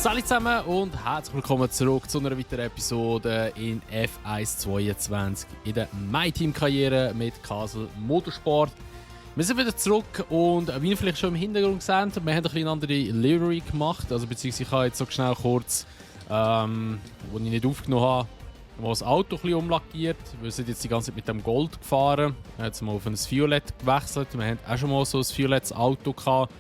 Salut zusammen und herzlich willkommen zurück zu einer weiteren Episode in F1 22 in der MyTeam-Karriere mit Castle Motorsport. Wir sind wieder zurück und wie ihr vielleicht schon im Hintergrund seht, wir haben ein bisschen eine andere Livery gemacht, also beziehungsweise ich habe jetzt so schnell kurz, wo ich nicht aufgenommen habe, mal das Auto ein bisschen umlackiert. Wir sind jetzt die ganze Zeit mit dem Gold gefahren, wir haben jetzt mal auf ein Violett gewechselt, wir haben auch schon mal so ein violettes Auto gehabt,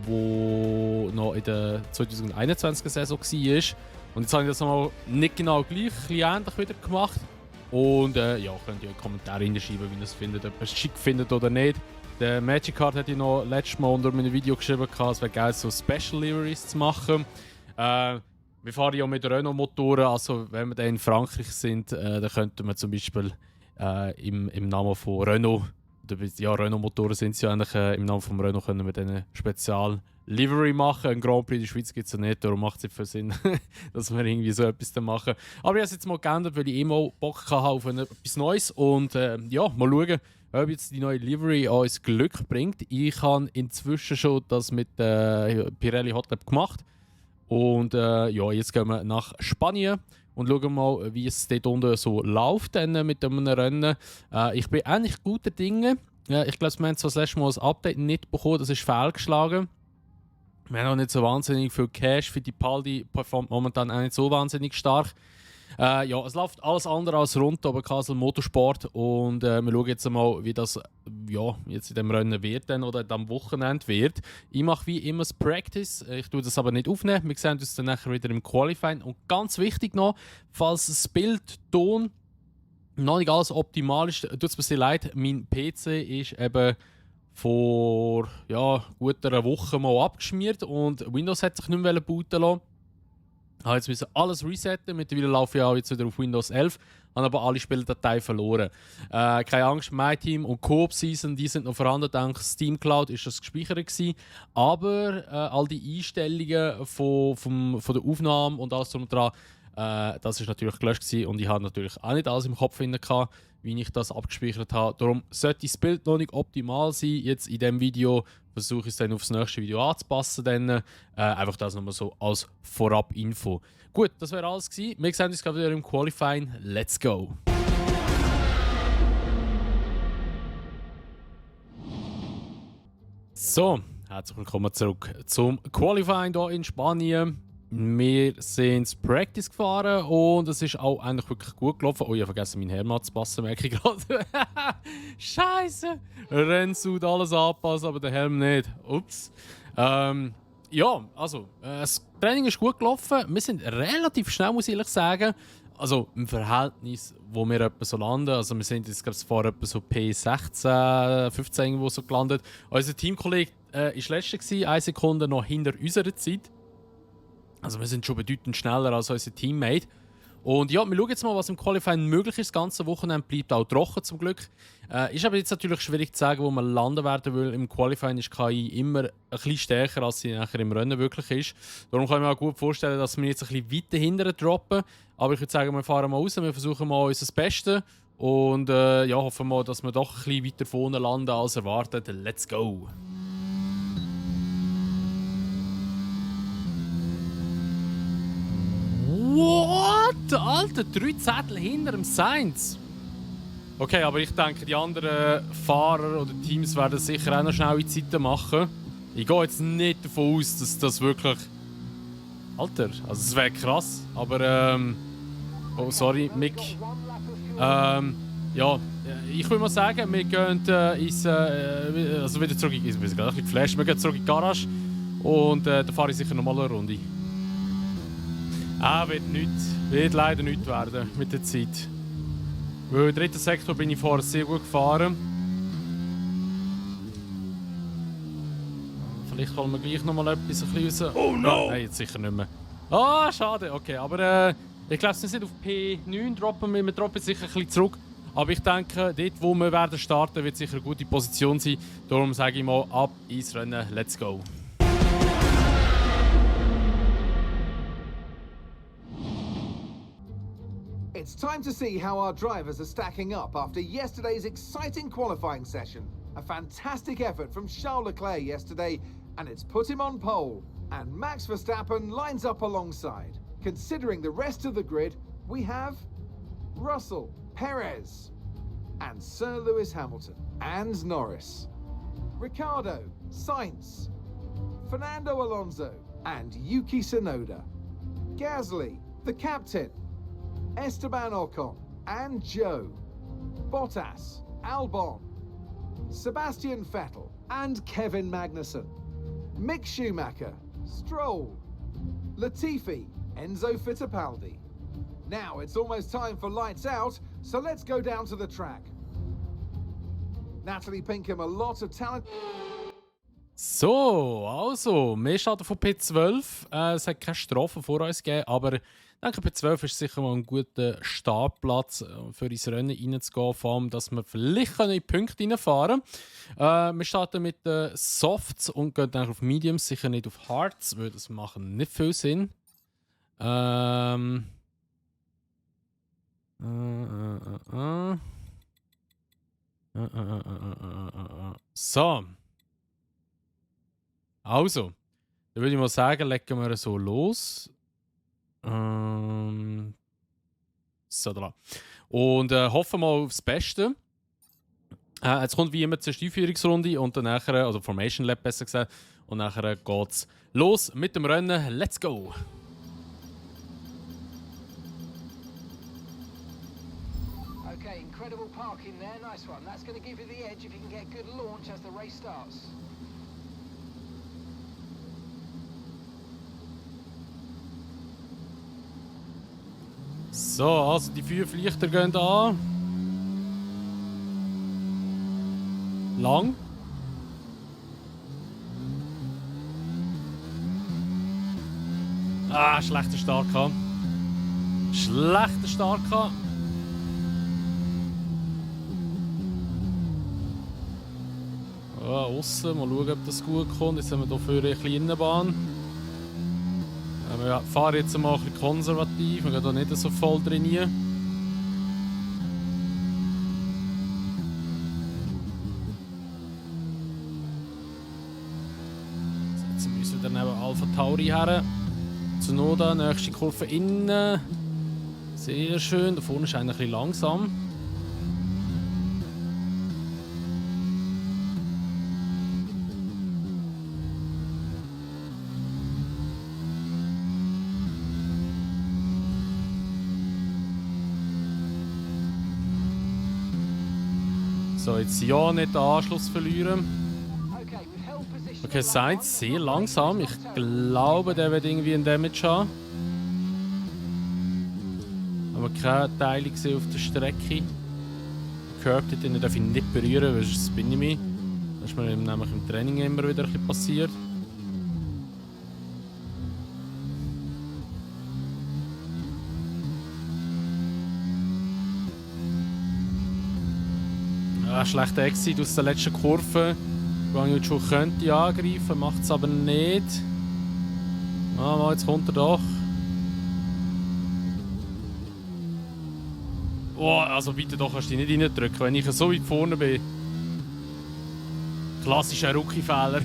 wo noch in der 2021 Saison war. Und jetzt habe ich das noch nicht genau gleich, ein bisschen ähnlich wieder gemacht. Und ja, könnt ihr in die Kommentare hineinschreiben, wie ihr es findet, ob ihr es schick findet oder nicht. Der Magic Card hätte ich noch letztes Mal unter meinem Video geschrieben, es wäre geil, so Special Liveries zu machen. Wir fahren ja mit Renault-Motoren, also wenn wir dann in Frankreich sind, dann könnten wir zum Beispiel im Namen von Renault, ja, Renault-Motoren sind es ja eigentlich, im Namen von Renault können wir dann eine Spezial-Livery machen. Ein Grand Prix in der Schweiz gibt es ja nicht, darum macht es nicht viel Sinn, dass wir irgendwie so etwas dann machen. Aber ich habe es jetzt mal geändert, weil ich immer Bock hatte auf etwas Neues. Und ja, mal schauen, ob jetzt die neue Livery uns Glück bringt. Ich habe inzwischen schon das mit Pirelli Hot Lap gemacht. Und ja, jetzt gehen wir nach Spanien und schauen mal, wie es dort unten so läuft mit dem Rennen. Ich bin eigentlich guter Dinge. Ich glaube, wir haben das letzte Mal ein Update nicht bekommen, das ist fehlgeschlagen. Wir haben auch nicht so wahnsinnig viel Cash. Für die Paldi performt momentan auch nicht so wahnsinnig stark. Ja, es läuft alles andere als rund bei Castle Motorsport und wir schauen jetzt mal, wie das ja, jetzt in dem Rennen wird oder am Wochenende wird. Ich mache wie immer das Practice, ich tue das aber nicht aufnehmen. Wir sehen uns dann nachher wieder im Qualifying. Und ganz wichtig noch, falls das Bild, Ton noch nicht alles optimal ist, tut es mir sehr leid, mein PC ist eben vor ja, gut einer Woche mal abgeschmiert und Windows hat sich nicht mehr booten lassen. Ich habe jetzt alles resetten, mittlerweile laufe ich auch jetzt wieder auf Windows 11, habe aber alle Spieldateien verloren. Keine Angst, MyTeam und Coop Season, die sind noch vorhanden, dank Steam Cloud ist das gespeichert gewesen. Aber all die Einstellungen von der Aufnahme und alles drum und dran, das ist natürlich gelöscht gewesen und ich habe natürlich auch nicht alles im Kopf gehabt, wie ich das abgespeichert habe. Darum sollte das Bild noch nicht optimal sein. Jetzt in diesem Video versuche ich es dann aufs nächste Video anzupassen. Dann, einfach das nochmal so als Vorab-Info. Gut, das wäre alles gewesen. Wir sehen uns gerade wieder im Qualifying. Let's go! So, herzlich willkommen zurück zum Qualifying hier in Spanien. Wir sind ins Practice gefahren und es ist auch eigentlich wirklich gut gelaufen. Oh, ich habe vergessen, meinen Helm anzupassen, merke ich gerade. Scheiße! Rennsuit, alles anpassen, aber der Helm nicht. Ups. Ja, also, das Training ist gut gelaufen. Wir sind relativ schnell, muss ich ehrlich sagen. Also im Verhältnis, wo wir etwa so landen. Also wir sind jetzt, glaube ich, vor etwa so P16, 15 irgendwo so gelandet. Unser Teamkollege war letzter gewesen, 1 Sekunde noch hinter unserer Zeit. Also wir sind schon bedeutend schneller als unser Teammate. Und ja, wir schauen jetzt mal, was im Qualifying möglich ist. Das ganze Wochenende bleibt auch trocken zum Glück. Ist aber jetzt natürlich schwierig zu sagen, wo wir landen werden, weil im Qualifying ist KI immer ein bisschen stärker, als sie nachher im Rennen wirklich ist. Darum kann ich mir auch gut vorstellen, dass wir jetzt ein bisschen weiter hinterher droppen. Aber ich würde sagen, wir fahren mal raus, wir versuchen mal unser Bestes. Und ja, hoffen mal, dass wir doch ein bisschen weiter vorne landen als erwartet. Let's go! What? Alter, 3 Zettel hinter dem Sainz. Okay, aber ich denke, die anderen Fahrer oder Teams werden sicher auch noch schnelle Zeiten machen. Ich gehe jetzt nicht davon aus, dass das wirklich... Alter, also es wäre krass, aber oh, sorry, Mick. Ja, ich würde mal sagen, wir gehen also wieder zurück... Ich bin gerade ein bisschen geflasht. Wir gehen zurück in die Garage und dann fahre ich sicher noch mal eine Runde. Wird leider nichts werden mit der Zeit. Weil im 3. Sektor bin ich vorher sehr gut gefahren. Vielleicht holen wir gleich noch mal etwas ein bisschen raus. Oh no! Nein, jetzt sicher nicht mehr. Ah, schade. Okay, aber ich glaube, wir sind auf P9 droppen. Wir droppen sicher ein bisschen zurück. Aber ich denke, dort, wo wir werden starten, wird sicher eine gute Position sein. Darum sage ich mal, ab ins Rennen. Let's go! It's time to see how our drivers are stacking up after yesterday's exciting qualifying session. A fantastic effort from Charles Leclerc yesterday, and it's put him on pole. And Max Verstappen lines up alongside. Considering the rest of the grid, we have Russell, Perez, and Sir Lewis Hamilton, and Norris, Ricciardo, Sainz, Fernando Alonso, and Yuki Tsunoda, Gasly, the captain, Esteban Ocon, and Joe, Bottas, Albon, Sebastian Vettel, and Kevin Magnussen, Mick Schumacher, Stroll, Latifi, Enzo Fittipaldi. Now it's almost time for lights out, so let's go down to the track. Natalie Pinkham, a lot of talent. So, also, wir starten von P12. Es hat keine Strafe vor uns gegeben, aber ich denke, P12 ist sicher mal ein guter Startplatz für ins Rennen reinzugehen, vor allem, dass wir vielleicht in die Punkte reinfahren können. Wir starten mit den Softs und gehen dann auf Mediums, sicher nicht auf Hards, weil das machen nicht viel Sinn. So. Also, dann würde ich mal sagen, legen wir so los. So, da. Und hoffen mal aufs Beste. Jetzt kommt wie immer zur Steuerführungsrunde und dann nachher, also Formation Lab besser gesagt, und nachher geht's los mit dem Rennen. Let's go! Okay, incredible parking there, nice one. That's going to give you the edge if you can get a good launch as the race starts. So, also die 5 Lichter gehen an. Lang. Ah, schlechter Start gehabt. Schlechter Start gehabt. Aussen, mal schauen, ob das gut kommt. Jetzt haben wir hier für eine kleine Bahn. Wir fahren jetzt mal ein bisschen konservativ, wir gehen hier nicht so voll drin. Jetzt müssen wir dann neben Alpha Tauri her. Tsunoda, nächste Kurve innen. Sehr schön, da vorne ist einer ein bisschen langsam. So, jetzt ja nicht den Anschluss verlieren. Okay, Sainz sehr langsam. Ich glaube, der wird irgendwie einen Damage haben. Aber keine Teile gesehen auf der Strecke. Curb, den darf ich nicht berühren, weil sonst bin ich mich. Das ist mir nämlich im Training immer wieder ein bisschen passiert. Schlechter Exit aus der letzten Kurve. Guanyu Zhou könnte angreifen, macht es aber nicht. Ah, jetzt kommt er doch. Oh, also bitte doch, kannst du dich nicht reindrücken, wenn ich so weit vorne bin. Klassischer Rookie-Fehler.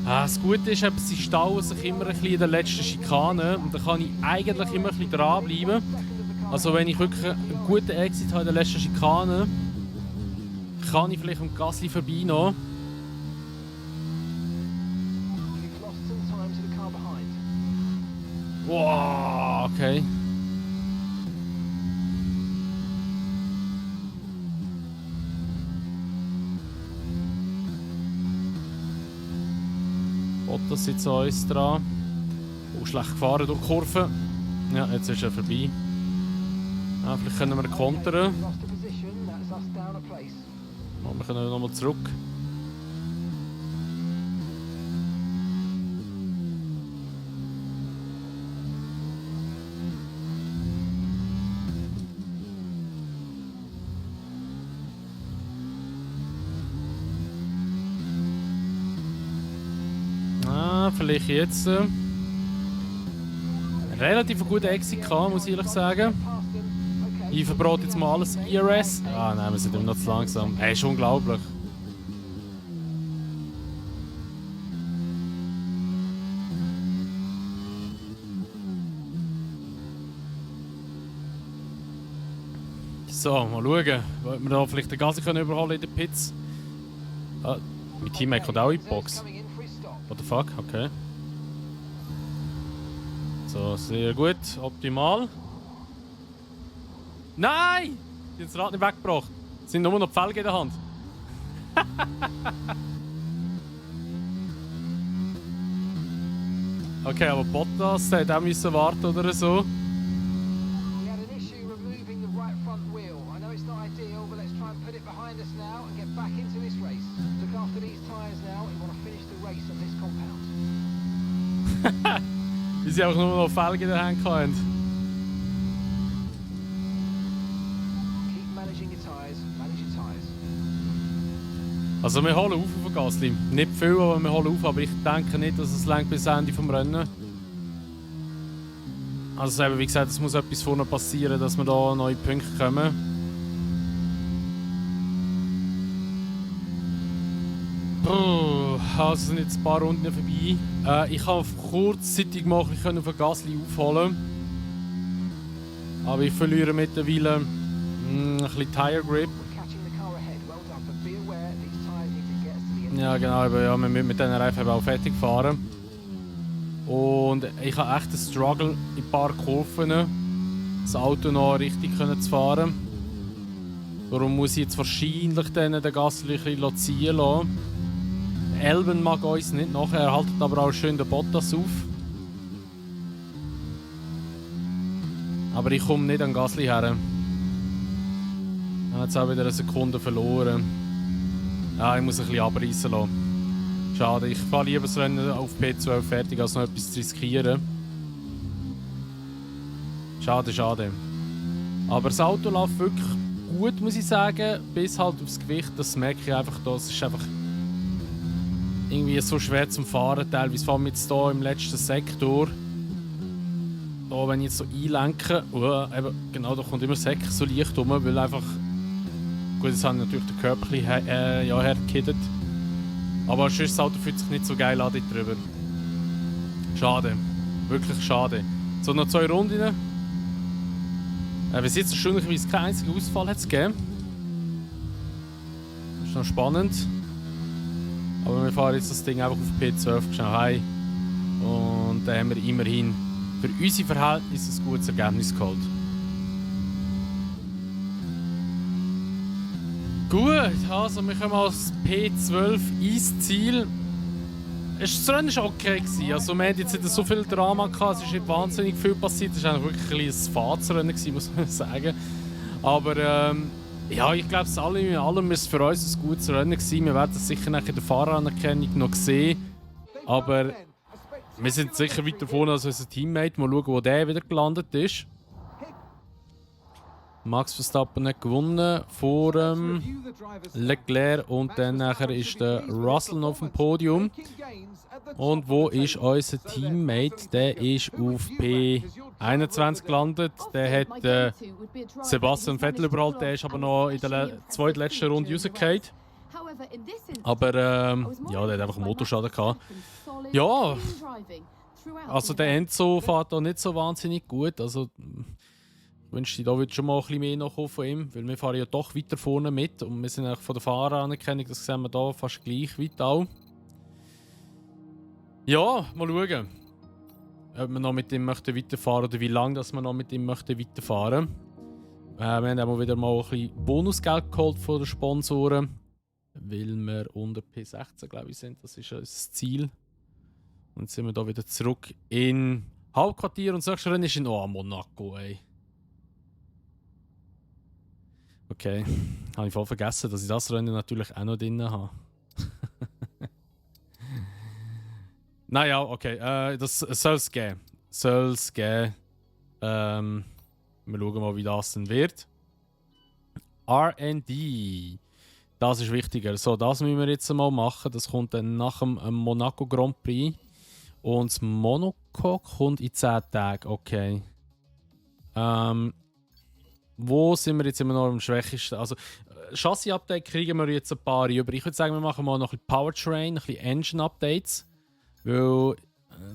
Das Gute ist, sie stauen sich immer ein bisschen in der letzten Schikane und da kann ich eigentlich immer ein bisschen dranbleiben. Also wenn ich wirklich einen guten Exit habe in der letzten Schikane, kann ich vielleicht am Gasly vorbei noch. Wow, okay. Bottas sitzt an uns dran. Oh, schlecht gefahren durch die Kurve. Ja, jetzt ist er vorbei. Ja, vielleicht können wir kontern. Oh, wir können nochmal zurück. Vielleicht jetzt relativ guten Exit gehabt, muss ich ehrlich sagen. Ich verbrate jetzt mal alles ERS. Ah nein, wir sind immer noch zu langsam. Ey, ist unglaublich. So, mal schauen. Wollen wir da vielleicht den Gassi überholen in den Pits? Ah, mein Teammate kommt auch in die Box. What the fuck? Okay. So, sehr gut. Optimal. Nein! Die haben das Rad nicht weggebracht. Es sind nur noch die Felgen in der Hand. Okay, aber Bottas hätte auch müssen warten oder so. We had an issue removing the right front wheel. I know it's not ideal, but let's try and put it behind us now and get back into this race. Look after these tyres now. We want to finish the race on this compound. Weil sie auch nur noch Felgen in der Hand hatten. Keep managing your tyres. Manage your tyres. Also wir holen auf Gasly. Nicht viel, aber wir holen auf. Aber ich denke nicht, dass es langt bis Ende vom Rennen. Also eben, wie gesagt, es muss etwas vorne passieren, dass wir da neue Punkte kommen. Also sind jetzt ein paar Runden vorbei. Ich kann kurzzeitig mal ein bisschen auf den Gasly aufholen. Aber ich verliere mittlerweile ein bisschen Tire Grip. We're catching the car ahead. Well done, but be aware these tyres need to get us to the end. Ja genau, aber ja, wir müssen mit diesen Reifen auch fertig fahren. Und ich habe echt einen Struggle in ein paar Kurven, das Auto noch richtig zu fahren. Darum muss ich jetzt wahrscheinlich den Gasly ein bisschen ziehen lassen. Elben mag uns nicht nachher, er haltet aber auch schön den Bottas auf. Aber ich komme nicht an Gasly her. Er hat jetzt auch wieder eine Sekunde verloren. Ja, ich muss ein bisschen abreißen lassen. Schade, ich fahre lieber das Rennen auf P12 fertig, als noch etwas zu riskieren. Schade, schade. Aber das Auto läuft wirklich gut, muss ich sagen, bis halt aufs Gewicht. Das merke ich einfach, das ist einfach irgendwie so schwer zum Fahren. Teilweise fahren wir jetzt hier im letzten Sektor. Da, wenn ich jetzt so einlenke, eben, genau, da kommt immer das Heck so leicht rum, weil einfach... Gut, jetzt habe ich natürlich den Körper ein bisschen hergekittet. Aber sonst das Auto fühlt sich nicht so geil an dort drüber. Schade. Wirklich schade. So, noch 2 Runden. Bis jetzt erstaunlicherweise keinen einzigen Ausfall hat es gegeben. Das ist noch spannend. Aber wir fahren jetzt das Ding einfach auf P12 schnell heim. Und dann haben wir immerhin für unsere Verhältnisse ein gutes Ergebnis geholt. Gut, also wir kommen als P12 ins Ziel. Das Rennen war okay. Also wir hatten jetzt nicht so viel Drama gehabt, es ist nicht wahnsinnig viel passiert. Es war eigentlich wirklich ein Fahrtsrennen, muss man sagen. Aber ja, ich glaube, in allem ist es für uns ein gutes Rennen gewesen. Wir werden es sicher nach der Fahreranerkennung noch sehen. Aber wir sind sicher weiter vorne als unser Teammate. Mal schauen, wo der wieder gelandet ist. Max Verstappen hat gewonnen vor Leclerc und dann nachher ist der Russell noch auf dem Podium. Und wo ist unser Teammate? Der ist auf P21 gelandet. Der hat Sebastian Vettel überholt, der ist aber noch in der zweitletzten Runde rausgefallen. Aber ja, der hat einfach einen Motorschaden gehabt. Ja, also der Enzo fährt da nicht so wahnsinnig gut. Also, ich wünschte, da wird schon mal ein bisschen mehr noch von ihm, weil wir fahren ja doch weiter vorne mit und wir sind auch von der Fahreranerkennung, das sehen wir da fast gleich weit auch. Ja, mal schauen, ob wir noch mit ihm weiterfahren oder wie lange dass wir noch mit ihm weiterfahren. Wir haben auch wieder mal ein bisschen Bonusgeld geholt von den Sponsoren, weil wir unter P16 glaube ich sind, das ist unser Ziel. Und jetzt sind wir da wieder zurück in Hauptquartier und das nächste Rennen ist in Monaco, ey. Okay, habe ich voll vergessen, dass ich das Rennen natürlich auch noch drin habe. Naja, okay, das soll es geben. Wir schauen mal, wie das denn wird. R&D. Das ist wichtiger. So, das müssen wir jetzt mal machen. Das kommt dann nach dem Monaco Grand Prix. Und das Monaco kommt in 10 Tagen. Okay. wo sind wir jetzt immer noch am schwächsten? Also, Chassis-Update kriegen wir jetzt ein paar über. Ich würde sagen, wir machen mal noch ein bisschen Powertrain, ein bisschen Engine-Updates. Weil,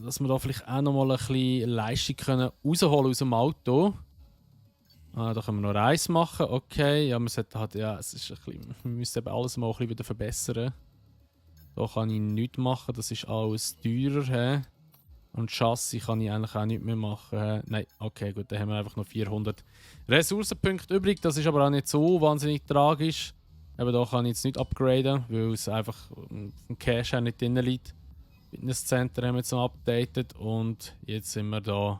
dass wir da vielleicht auch noch mal ein bisschen Leistung können rausholen aus dem Auto. Da können wir noch eins machen. Okay, ja, es ist ein bisschen, wir müssen eben alles mal ein bisschen wieder verbessern. Da kann ich nichts machen, das ist alles teurer. He? Und Chassis kann ich eigentlich auch nicht mehr machen. He? Nein, okay, gut, dann haben wir einfach noch 400 Ressourcenpunkte übrig. Das ist aber auch nicht so wahnsinnig tragisch. Eben da kann ich jetzt nicht upgraden, weil es einfach im Cache auch nicht drin liegt. Fitness Center haben wir jetzt noch updated und jetzt sind wir da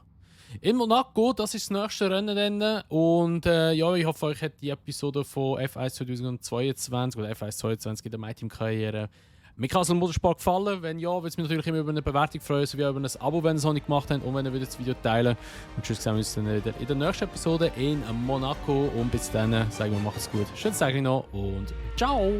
in Monaco. Das ist das nächste Rennen dann. Und ja, ich hoffe, euch hat die Episode von F1 2022 oder F1 22 in der MyTeam-Karriere mit Castle Motorsport gefallen. Wenn ja, würde es mich natürlich immer über eine Bewertung freuen, sowie über ein Abo, wenn ihr es noch nicht gemacht habt und wenn ihr wieder das Video teilen. Und tschüss, sehen wir uns dann wieder in der nächsten Episode in Monaco. Und bis dann sagen wir, macht's gut. Schönen Tag noch und ciao!